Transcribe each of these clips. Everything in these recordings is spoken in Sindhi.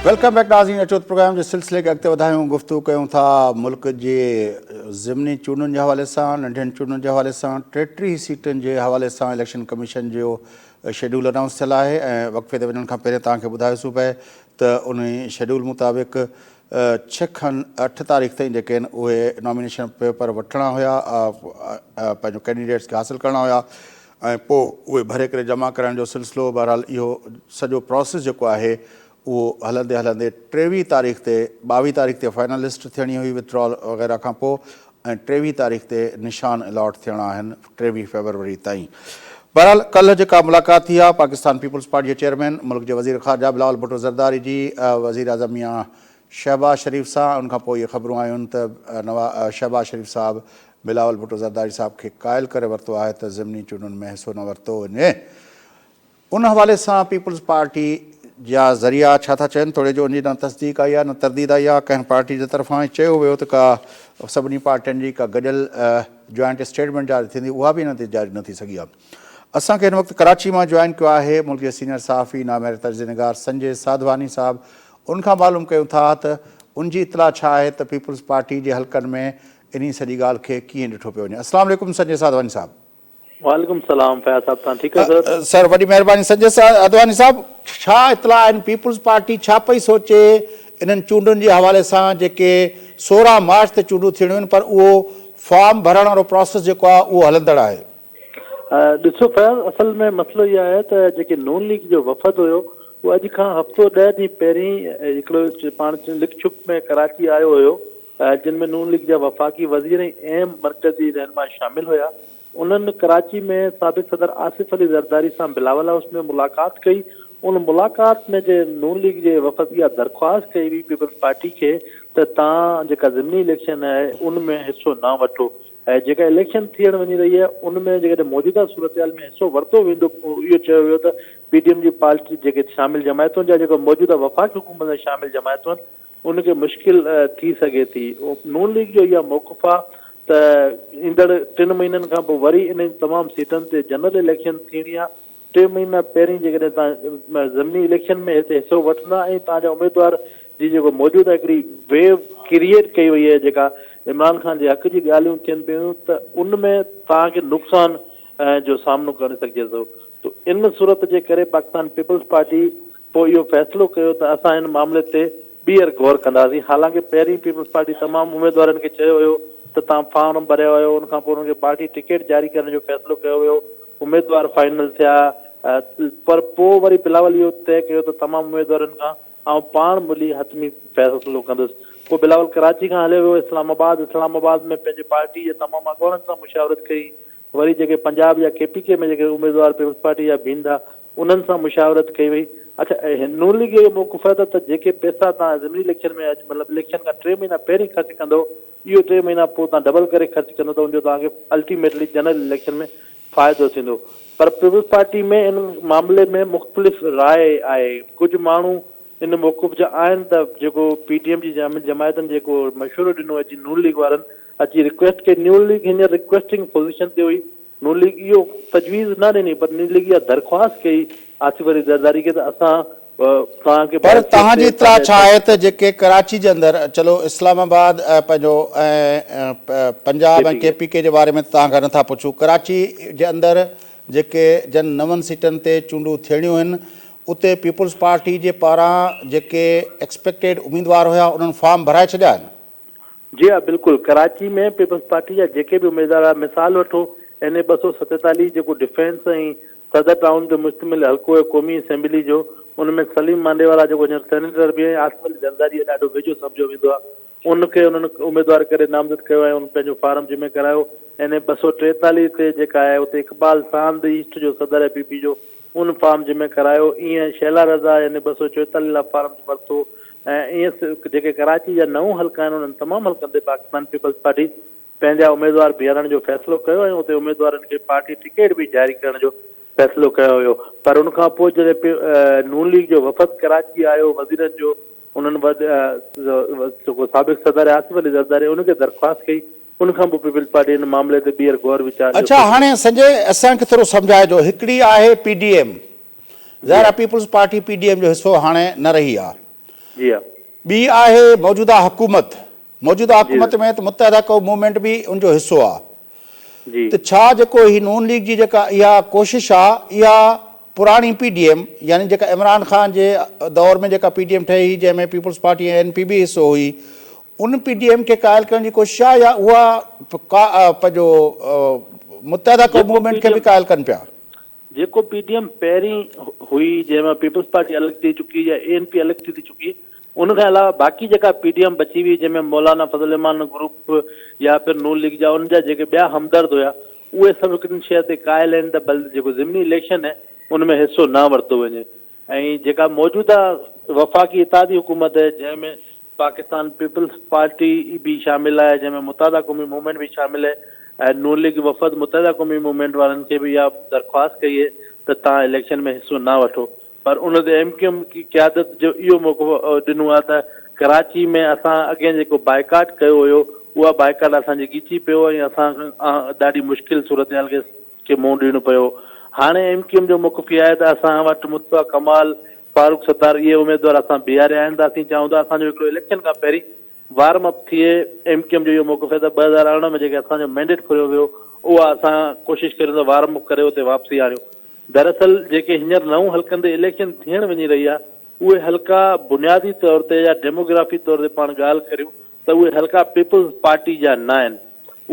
Welcome back ناظرين اچو ته پروگرام جي سلسلي کي اڳتي وڌايون گفتگو ڪيون ٿا ملڪ جي ضمني چونڊن جي حوالي سان ننڍين چونڊن جي حوالي سان 33 سيٽن جي حوالي سان اليڪشن ڪميشن جو شيڊول انائونس ٿيل آهي ۽ وقفي تي وڃڻ کان پهرين توهان کي ٻڌايوسون پئي ته ان شيڊول مطابق ڇهه کان اٺ تاريخ تائين جيڪي آهن اهي نامينيشن پيپر وٺڻا هيا پنهنجو ڪينڊيڊيٽس کي حاصل ڪرڻا هيا ۽ پوء اهي ڀري ڪري جمع ڪرائڻ جو سلسلو بهرحال اهو سڄو پراسيس جيڪو آهي اهو هلندي هلندي ٽيويهه تاريخ تي ٻاويهه تاريخ تي فائنل لسٽ ٿيڻي هئي وٿڊرال وغيره کان پوء ۽ ٽيويهه تاريخ تي نشان الاٽ ٿيڻا آهن ٽيويهه فيبروري تائين بهرحال ڪلهه جيڪا ملاقات ٿي آهي پاڪستان پيپلز پارٽي جي چيئرمين ملڪ جي وزير خارجه بلاول ڀٽو زرداري جي وزيراعظم ميان شهباز شريف سان ان کان پوء اهي خبرون آيون ته نوا شهباز شريف صاحب بلاول ڀٽو زرداري صاحب کي قائل ڪري ورتو آهي ته ضمني چونڊن ۾ حصو نه ورتو وڃي. ان حوالي سان پيپلز پارٽي جا ذريعا ڇا ٿا چون توڙي جو ان جي نه تصديق آئي آهي نه ترديد آئي آهي ڪنهن پارٽي جي طرفان ائين چيو ويو ته ڪا سڀني پارٽين جي ڪا گڏيل جوائنٽ اسٽيٽمينٽ جاري ٿيندي اها به ان تي جاري نه ٿي سگهي آهي اسان کي هن وقت ڪراچي مان جوائن ڪيو آهي ملڪ جي سينئر صحافي نامياري تجزيي نگار سنجي ساڌواني صاحب ان کان معلوم ڪيون ٿا ته ان جي اطلاع ڇا آهي ته پيپلز پارٽي جي حلقن ۾ انهي سڄي ڳالهه کي ڪيئن ڏٺو پيو وڃي السلام عليڪم سنجي ساڌواني صاحب. وعليڪم السلام فياض صاحب توهان ٺيڪ آهيو سر. سر وڏي مهرباني سنجي اڌواني صاحب ڇا اطلاع آهن پيپلز پارٽي ڇا پئي سوچي انهن چونڊن جي حوالي سان جيڪي 16 مارچ تي چونڊون ٿيڻيون آهن پر اهو فارم ڀرڻ وارو پراسيس جيڪو آهي اهو هلندڙ آهي. ڏسو فياض اصل ۾ مسئلو اهو آهي ته جيڪي نون ليگ جو وفد هيو اهو اڄ کان هفتو ڏهه ڏينهن پهرين هڪڙو پاڻ لڪ ڇپ ۾ ڪراچي آيو هيو جن ۾ نون ليگ جا وفاقي وزير ۽ اهم مرڪزي رهنما شامل هيا، انهن ڪراچي ۾ سابق صدر آصف علي زرداري سان بلاول هائوس ۾ ملاقات ڪئي، ان ملاقات ۾ جي نون ليگ جي وفد اها درخواست ڪئي هئي پيپلز پارٽي کي ته توهان جيڪا ضمني اليڪشن آهي ان ۾ حصو نه وٺو ۽ جيڪا اليڪشن ٿيڻ وڃي رهي آهي ان ۾ جيڪڏهن موجوده صورتحال ۾ حصو ورتو ويندو اهو چيو ويو ته پي ڊي ايم جي پارٽي جيڪي شامل جماعتن جا جيڪو موجوده وفاقي حڪومت ۾ شامل جماعتون آهن ان کي مشڪل ٿي سگهي ٿي. نون ليگ جو اها موقف آ ته ايندڙ ٽن مهينن کان پوء وري انهن تمام سيٽن تي جنرل اليڪشن ٿيڻي آ. ٽي مهينا پهرين جيڪڏهن توهان ضمني اليڪشن ۾ هتي حصو وٺندا ۽ توهان جا اميدوار جي جيڪو موجوده هڪڙي ويو ڪريئيٽ ڪئي وئي آهي جيڪا عمران خان جي حق جي ڳالهيون ٿين پيون ته ان ۾ توهان کي نقصان جو سامنو ڪري سگهجي ٿو ته ان صورت جي ڪري پاڪستان پيپلز پارٽي پوء اهو فيصلو ڪيو ته اسان هن معاملي تي ٻيهر غور ڪنداسين، حالانڪه پهرين پيپلز پارٽي تمام اميدوارن کي چيو هيو ته توهان فارم ڀريا هيو، ان کان پوء انهن کي پارٽي ٽڪيٽ جاري ڪرڻ جو فيصلو ڪيو ويو، اميدوار فائنل ٿيا پر پوء وري بلاول اهو طئي ڪيو ته تمام اميدوارن کان آئون پاڻ ملي حتمي فيصلو ڪندس. پوء بلاول ڪراچي کان هليو ويو اسلام آباد، اسلام آباد ۾ پنهنجي پارٽي جي تمام اڳواڻن سان مشاورت ڪئي، وري جيڪي پنجاب يا ڪي پي ڪي ۾ جيڪي اميدوار پيپلز پارٽي جا بيهندا انهن سان مشاورت ڪئي وئي. اڇا نون ليگ جو اهو موقف آهي ته جيڪي پئسا توهان ضمني اليڪشن ۾ اڄ مطلب اليڪشن کان ٽي مهينا پهرين خرچ ڪندو اهو ٽي مهينا پوء توهان ڊبل ڪري خرچ ڪندو ته ان جو توهان کي الٽيميٽلي جنرل اليڪشن ۾ فائدو ٿيندو پر پيپلز پارٽي ۾ ان معاملي ۾ مختلف راء آهي ڪجهه ماڻهو ان موقف جا آهن ته جيڪو پي ڊي ايم جي جماعتن جيڪو مشورو ڏنو اچي نون ليگ وارن اچي رڪويسٽ ڪئي نون ليگ هينئر رڪويسٽنگ پوزيشن تي هئي نون ليگ اهو تجويز نه ڏني پر نون ليگ اها درخواست ڪئي آصف علي زرداري کي ته اسان توهان کي پر توهان جي اطلاع ڇا آهي ته جيڪي ڪراچي جي اندر چلو اسلام آباد پنهنجو ۽ پنجاب ۽ ڪي پي ڪي جي باري ۾ توهان کان نٿا پڇون ڪراچي جي اندر جيڪي جن نون سيٽن تي چونڊون ٿيڻيون آهن اتي پيپلز پارٽي جي پاران جيڪي ايڪسپيڪٽيڊ اميدوار هيا انهن فارم ڀرائي ڇڏيا آهن. جي ها بلڪل ڪراچي ۾ پيپلز پارٽي جا جيڪي به اميدوار هيا مثال وٺو اين اي 247 جيڪو ڊفينس ۽ صدر ٽائون تي مشتمل حلقو هيو قومي اسيمبلي جو ان ۾ سليم مانڊيوالا جيڪو هينئر سينيٽر به ۽ آصف علي زرداري ڏاڍو ويجهو سمجهيو ويندو آهي ان کي انهن اميدوار ڪري نامزد ڪيو ۽ ان پنهنجو فارم جمع ڪرايو اين اي 243 تي جيڪا آهي اتي اقبال ساند ايسٽ جو صدر آهي پي پي جو ان فارم جمع ڪرايو، ايئن شهلا رضا يعني 244 لاء فارم ورتو ۽ ايئن جيڪي ڪراچي جا نئون حلقا آهن انهن تمام حلقن تي پاڪستان پيپلز پارٽي پنهنجا اميدوار بيهارڻ جو فيصلو ڪيو ۽ اتي اميدوارن کي پارٽي ٽڪيٽ به جاري ڪرڻ جو فيصلو ڪيو ويو پر ان کان پوء جڏهن نون ليگ جو وفد ڪراچي آيو وزيرن جو انهن وٽ جيڪو سابق صدر آصف علي زرداري ان کي درخواست ڪئي ان کان پوء پيپلز پارٽي ان معاملي تي ٻيهر غور ويچار جو اڇا هاڻي سنجي اسان کي ٿورو سمجهائجو هڪڙي آهي پي ڊي ايم ظاهر آهي peoples party P D M جو حصو هاڻي نه رهي آهي جي ها. ٻي آهي موجوده حڪومت، موجوده حڪومت ۾ ته متحده قومي موومينٽ به ان جو حصو آ. جي. ته ڇا جيڪو هي نون ليگ جي جيڪا اها ڪوشش آ اها پراڻي پي ڊي ايم يعني جيڪا عمران خان جي دور ۾ جيڪا پي ڊي ايم ٺهي هئي جنهن ۾ پيپلز پارٽي ۽ اين پي به حصو هئي ان پي ڊي ايم کي قائل ڪرڻ جي ڪوشش آ يا اها پنهنجو متحده قومي جيڪو پي موومينٽ ڊي کي ايم به قائل ڪن پيا. جيڪو پي ڊي ايم پهرين هئي جنهن مان پيپلز پارٽي الڳ ٿي چڪي يا اي اين پي الڳ ٿي ٿي چڪي ان کان علاوه باقي جيڪا پي ڊي ايم بچي هئي جنهن ۾ مولانا فضل الرحمان گروپ يا ڦر نون ليگ جا ان جا جيڪي ٻيا همدرد هيا اهي سڀ هڪڙين شيء تي قائل آهن ته بل جيڪو ضمني اليڪشن آهي ان ۾ حصو نه ورتو وڃي ۽ جيڪا موجوده وفاقي اتحادي حڪومت آهي جنهن ۾ پاڪستان پيپلز پارٽي به شامل آهي جنهن ۾ متحده قومي موومينٽ به شامل آهي ۽ نون ليگ وفد متحده قومي موومينٽ وارن کي به اها درخواست ڪئي آهي ته توهان اليڪشن ۾ حصو نه وٺو پر ان تي ايم ڪيو ايم قيادت جو اهو موقف ڏنو آهي ته ڪراچي ۾ اسان اڳين جيڪو بائيڪاٽ ڪيو هيو اها بائيڪاٽ اسان جي ڳچي پيو ۽ اسان ڏاڍي مشڪل صورتحال کي کي منهن ڏيڻو پيو. هاڻي ايم ڪيو ايم جو موقف اهو آهي ته اسان وٽ مصطفيٰ ڪمال، فاروق ستار اهي اميدوار اسان بيهاريا آهن ته اسين چاهيون ٿا اسان جو هڪڙو اليڪشن کان پهرين وارم اپ ٿئي. ايم ڪيو ايم جو اهو موقف آهي ته 2018 ۾ جيڪي اسان جو مينڊيٽ ڦريو ويو اها اسان ڪوشش ڪريون ته وارم اپ ڪري اتي واپسي آڻيون. دراصل جيڪي هينئر نئون حلقن تي اليڪشن ٿيڻ وڃي رهي آهي اهي حلقا بنيادي طور تي يا ڊيموگرافي طور تي پاڻ ڳالهه ڪريون ته اهي حلقا پيپلز پارٽي جا ناهن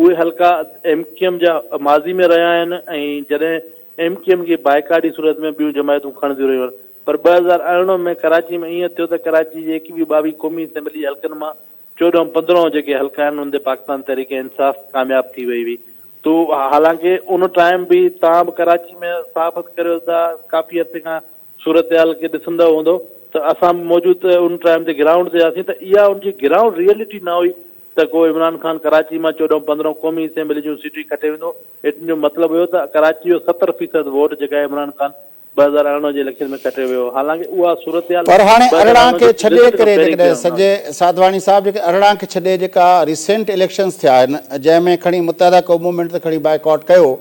اهي حلقا ايم ڪيو ايم جا ماضي ۾ رهيا آهن ۽ جڏهن ايم ڪيو ايم کي بائيڪاٽ جي صورت ۾ ٻيون جماعتون کڻنديون رهيون آهن پر 2018 ۾ ڪراچي ۾ ائين ٿيو ته ڪراچي جي ايڪويهه ٻاويهه قومي اسيمبلي جي حلقن مان 14 15 جيڪي حلقا آهن انهن تي پاڪستان تحريڪ انصاف ڪامياب ٿي وئي هئي تو حالانڪه ان ٽائيم به توهان به ڪراچي ۾ صحافت ڪريو ٿا ڪافي عرصي کان صورتحال کي ڏسندا هوندو ته اسان به موجود ان ٽائيم تي گرائونڊ تي هياسين ته اها ان جي گرائونڊ ريئلٽي نه هئي ته ڪو عمران خان ڪراچي مان 14 15 قومي اسيمبلي جون سيٽون کٽي ويندو ان جو مطلب هيو ته ڪراچي جو 70 فيصد ووٽ جيڪا عمران خان 2018 جي اليڪشن ۾ کٽي ويو حالانڪه اها صورتحال پر هاڻي 18 2018 کي جي ڇڏي رزلٽ کان ڪري پهرين جيڪڏهن ٿيو. سجي ساڌواڻي صاحب جيڪي 18 کي ڇڏي جيڪا ريسينٽ اليڪشنز ٿيا آهن جنهن ۾ کڻي متحده قومي موومينٽ ته کڻي بائيڪاٽ ڪيو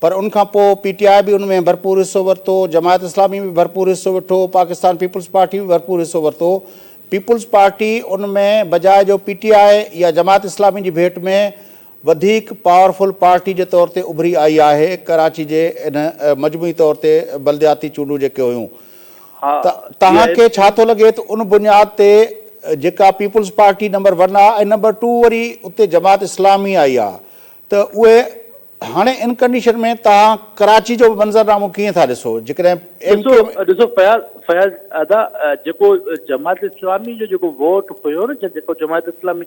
پر ان کان پوء پي ٽي آء به ان ۾ ڀرپور حصو ورتو جماعت اسلامي به ڀرپور حصو وٺو پاڪستان پيپلز پارٽي به ڀرپور حصو ورتو پيپلز پارٽي ان ۾ بجاء جو پي ٽي آء يا جماعت اسلامي جي ڀيٽ ۾ وڌيڪ پاورفل پارٽي جي طور تي اڀري آئي آهي ڪراچي جي ان مجموعي طور تي بلدياتي چونڊون جيڪي هيون ته توهان کي ڇا ٿو لڳي ته ان بنياد تي جيڪا پيپلز پارٽي نمبر ون آ ۽ نمبر ٽو وري اتي جماعت اسلامي آئي آ ته اهي هاڻي ان ڪنڊيشن ۾ توهان ڪراچي جو منظرنامو ڪيئن ٿا ڏسو جيڪڏهن ايم ڏسو ڪيو ايم ڏسو فياض فياض ادا جيڪو جماعت اسلامي جو جيڪو ووٽ هيو نه جيڪو جماعت اسلامي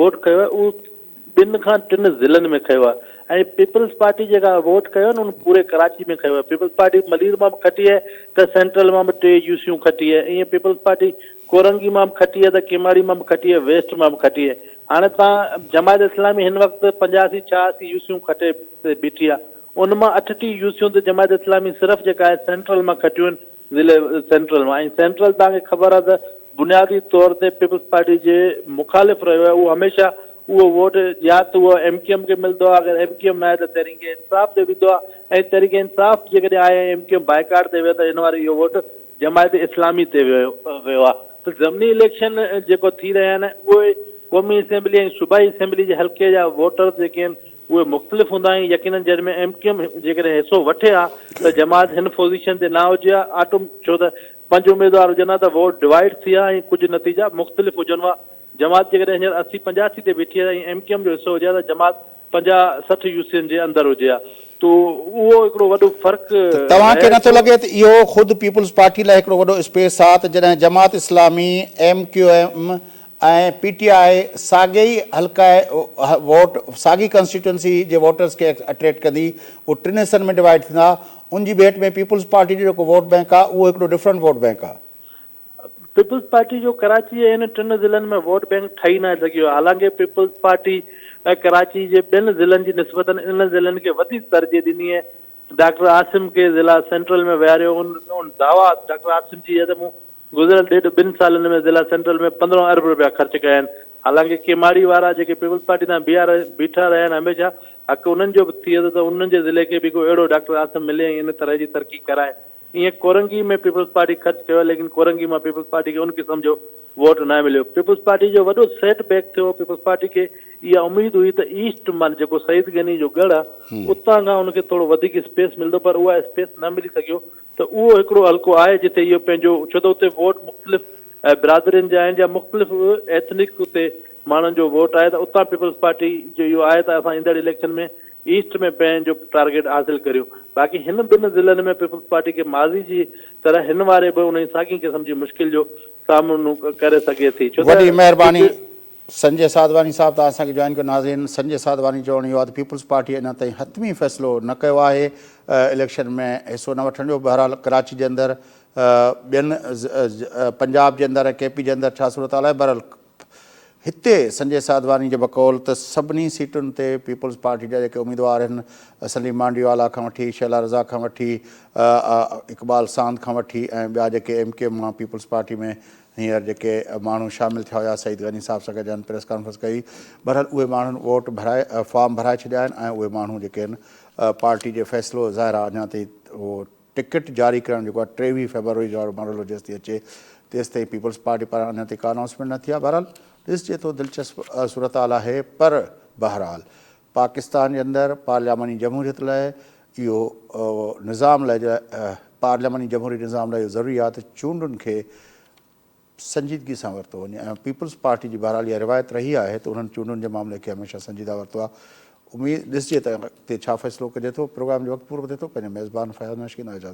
ووٽ کنيو آهي اهو ٻن کان ٽن ضلعن ۾ کنيو آهي ۽ پيپلز پارٽي جيڪا ووٽ کنيو آهي نه ان پوري ڪراچي ۾ کنيو آهي پيپلز پارٽي ملير مان به کٽي آهي ته سينٽرل مان به ٽي يو سيون کٽي آهي ائين پيپلز پارٽي ڪورنگي مان به کٽي آهي ته ڪيماڙي مان به کٽي آهي ويسٽ مان به کٽي آهي هاڻي تان جماعت اسلامي هن وقت 85 86 يو سيون کٽي بيٺي آهي ان مان 38 يو سيون ته جماعت اسلامي صرف جيڪا آهي سينٽرل مان کٽيون آهن ضلعي سينٽرل مان ۽ سينٽرل توهان کي خبر آهي ته بنيادي طور تي پيپلز پارٽي جي مخالف رهيو آهي اهو هميشه اهو ووٽ يا ته اهو ايم ڪيو ايم کي ملندو آهي اگر ايم ڪيو ايم نه آهي ته تحريڪ انصاف تي ويندو آهي ۽ تحريڪ انصاف جيڪڏهن آهي ۽ ايم ڪيو ايم بائيڪاٽ تي ويو ته هن واري اهو ووٽ جماعت اسلامي تي ويو ويو آهي ته ضمني اليڪشن جيڪو ٿي رهيا آهن اهي قومي اسيمبلي ۽ صوبائي اسيمبلي جي حلقي جا ووٽرز جيڪي آهن اهي مختلف هوندا آهن يقينن جنهن ۾ ايم ڪيو ايم جيڪڏهن حصو وٺي ها ته جماعت هن پوزيشن تي نه هجي ها آٽو ڇو ته پنج اميدوار هجن ها ته ووٽ ڊوائيڊ ٿي ها ۽ ڪجهه نتيجا مختلف هجن ها جماعت جيڪڏهن هينئر 80 85 تي بيٺي آهي ۽ ايم ڪيو ايم جو حصو هجي ها ته جماعت 50 60 يو سين جي اندر هجي ها تو اهو هڪڙو وڏو فرق ته توهان کي رهي نٿو ٿو. لڳي ته اهو خود پيپلز پارٽي لاء هڪڙو وڏو اسپيس آ ته جڏهن Jamaat Islami, M Q M ۽ P T I ساڳي ئي حلقه ووٽ ساڳي ڪانسٽيٽوئنسي جي ووٽرز کي اٽريڪٽ ڪندي اهو ٽن حصن ۾ ڊوائيڊ ٿيندا ان جي ڀيٽ ۾ پيپلز پارٽي جو جيڪو ووٽ بئنڪ آهي اهو هڪڙو ڊفرنٽ ووٽ بئنڪ آهي. پيپلز پارٽي جو ڪراچي جي هن ٽن ضلعن ۾ ووٽ بئنڪ ٺهي ناهي سگهيو حالانڪه پيپلز پارٽي ڪراچي جي ٻين ضلعن جي نسبتن انهن ضلعن کي وڌيڪ ترجيح ڏني آهي ڊاڪٽر عاصم کي ضلع سينٽرل ۾ ويهاريو ان دعويٰ ڊاڪٽر عاصم جي آهي ته مون گذريل ڏيڍ ٻن سالن ۾ ضلع سينٽرل ۾ 15 ارب رپيا خرچ ڪيا آهن، حالانڪه ڪيماڙي وارا جيڪي پيپلز پارٽي تان بيٺا رهيا آهن هميشه حق انهن جو به ٿئي ٿو ته انهن جي ضلعي کي به ڪو اهڙو ڊاڪٽر عاصم ملي ۽ ان طرح جي ترقي ڪرائي. ايئن ڪورنگي ۾ پيپلز پارٽي خرچ ڪيو آهي ليڪن ڪورنگي مان پيپلز پارٽي کي ان قسم جو ووٽ نه مليو. پيپلز پارٽي جو وڏو سيٽ بيڪ ٿيو، پيپلز پارٽي کي اها اميد هئي ته ايسٽ مان جيڪو سعيد غني جو ڳڙهه آهي اتان کان ان کي ٿورو وڌيڪ اسپيس ملندو پر اها اسپيس نه ملي سگهيو ته اهو هڪڙو حلقو آهي جتي اهو پنهنجو ڇو ته اتي ووٽ مختلف برادرين جا آهن يا مختلف ايٿنڪ اتي ماڻهن جو ووٽ آهي ته اتان پيپلز پارٽي جو اهو آهي ته اسان ايندڙ اليڪشن ۾ ايسٽ ۾ پنهنجو ٽارگيٽ حاصل ڪريون باقي هن ٻن ضلعن ۾ پيپلز پارٽي کي ماضي جي طرح هن واري به انهي ساڳي قسم جي مشڪل جو سامنو ڪري سگهي ٿي ڇو ته وڏي مهرباني سنجي ساڌواني صاحب توهان اسان کي جوائن ڪيو ناظرين سنجي ساڌواني چوڻ اهو آهي ته پيپلز پارٽي اڃا تائين حتمي فيصلو نه ڪيو آهي اليڪشن ۾ حصو نه وٺڻ جو بهرحال ڪراچي جي اندر ٻين پنجاب جي اندر ۽ ڪي پي جي اندر ڇا صورتحال آهي بهرحال هتي سنجي ساڌواني جي بقول ته سڀني سيٽن تي پيپلز پارٽي جا جيڪي اميدوار آهن سليم مانڊيوالا کان وٺي شيلا رضا کان وٺي اقبال ساند کان وٺي ۽ ٻيا جيڪي ايم ڪيو ايم مان پيپلز پارٽي ۾ هينئر جيڪي ماڻهو شامل ٿيا هيا سعيد غني صاحب سان گڏ جن پريس ڪانفرنس ڪئي بهرحال اهي ماڻهن ووٽ ڀرائي فارم ڀرائي ڇڏيا آهن ۽ اهي ماڻهو جيڪي آهن پارٽي جي فيصلو ظاهر آهي اڃا تائين اهو ٽڪيٽ جاري ڪرڻ جيڪو آهي 23 فيبروري وارو مرحلو جيستائين اچي تيستائين پيپلز پارٽي پاران اڃا تائين ڪا انائونسمينٽ نه ٿي آهي بهرحال ڏسجي ٿو دلچسپ صورتحال آهي پر بهرحال پاڪستان جي اندر پارلياماني جمهوريت لاء اهو نظام لاء پارلياماني جمهوري نظام لاء اهو ضروري آهي ته چونڊن کي سنجيدگي سان ورتو وڃي ۽ پيپلز پارٽي جي بهرحال اها روايت رهي آهي ته انهن چونڊن جي معاملي کي هميشه سنجيده ورتو آهي. اميد ڏسجي ته اڳتي ڇا فيصلو ڪجي ٿو. پروگرام جو وقت پورو ٿئي ٿو. پنهنجي ميزبان فياض ناشڪي نا اجازت.